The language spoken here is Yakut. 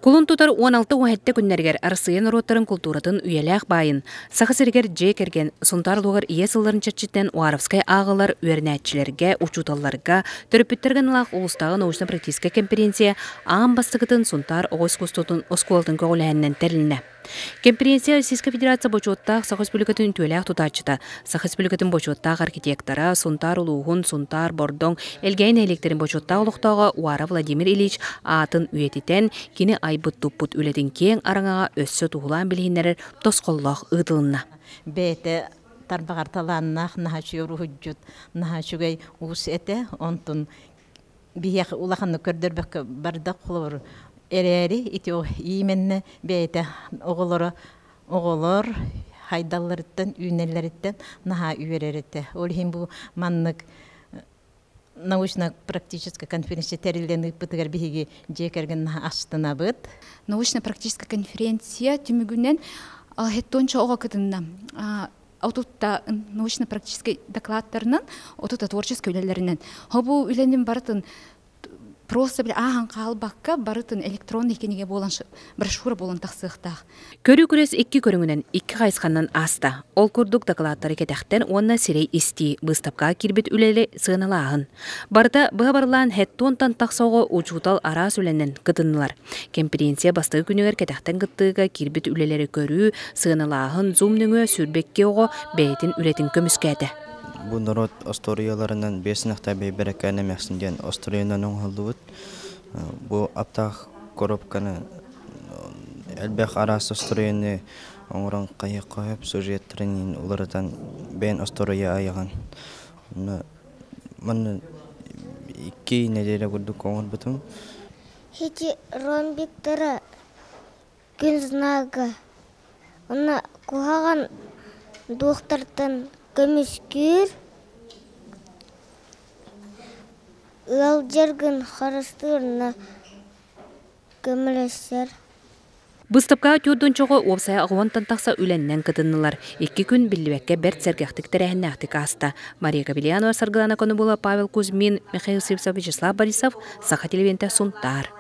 Кулун тутар 16-17 күннэригэр Арассыыйа норуоттарын култууратын үйэлээх баайын, Саха сиригэр дьиэ кэргэн, Сунтаар улууһугар Ийэ сылларын чэрчитинэн Уаровскай ааҕылар үөрэнээччилэргэ, учууталларга, төрөппүттэргэ аналлаах улуустааҕы научно-практическай кэмпириэнсийэ аан бастакытын Сунтаар оҕо искусствотын оскуолатын көҕүлээһининэн тэрилиннэ. Кэмпириэнсийэ Российскай Федерация бочуоттаах Саха Республикатын үтүөлээх тутааччыта, Саха Республикатын бочуоттаах архитектора, Сунтаар улууһун, Сунтаар, Бордоҥ, Элгээйи нэһилиэктэрин бочуоттаах олохтооҕо Уара Владимир Ильич аатын үйэтитэн, кини айбыт-туппут үлэтин киэҥ араҥаҕа өссө туһулаан билиһиннэрэр тосхоллоох ыытылынна. Бэйэтэ тарбаҕар талааннаах, наһаа үчүгэй уруһуйдьут, наһаа үчүгэй уус этэ. Онтун биһиэхэ улаханнык көрдөрбөккө бардах холобур эрээри ити иимэннэ бэйэтэ оҕолоро оҕолор хайдалларыттан үүнэллэриттэн наһаа үөрэр этэ. Ол иһин бу маннык научно-практическая конференция тэриллэн ыыппытыгар биһиги дьиэ кэргэн наһаа астынабыт. Научно-практическая конференция түмүгүнэн хеттонча оҕо кытынна. Отутта научно-практическай докладтарынан, отутта творческий үлэлэринэн. Хобу үлэнин барытын просто бile ааһан хаалбакка барытын электронный кинигэ буолан брошюра буолан тахсыахтаах. Көрүү күрэс икки көрүҥүнэн икки хайысханан ааста. Ол курдук дакылааттары кэтэхтэн уонна сирэй истии, быыстапкаҕа киирбит үлэли сыаналааһын. Барыта быһа барылаан хеттуонтан тахса оҕо учуутал араас үлэнэн кытыннылар. Кэмпириэнсийэ бастакы күнүгэр кэтэхтэн кыттыыга киирбит үлэлэри көрүү, сыаналааһын Zoom нөҥүө 22 оҕо бэйэтин үлэтин көмүскээтэ. Бу норуот остуоруйаларынан биэс сынахта бэйбэрэкээн эмээхсин диэн остуоруйанан оҥоһуллубут. Бу аптаах коробканы элбэх араас остуоруйаны оҥорон хайыахха сөп сюжеттарын уларытан бэйэн остуоруйа айаҕын. Манна икки нэдиэлэ курдук оҥорбутум. Ити ромбиктара күн знага уонна куһаҕан дуохтартан көмүскүүр, ыалдьаргын харыстыыр уонна көмөлөсөр. Быыстапкаҕа түөрт уопсайа аҕыонтан тахса үлэннэн кытыннылар. Икки күн биллибэккэ бэрт сэргэхтик тэрээһиннээхтик ааста. Мария Кабельянова, Саргылана Конобула, Павел Кузьмин, Михаил Сивцев, Вячеслав Борисов, Саха телевидениетэ Сунтаар.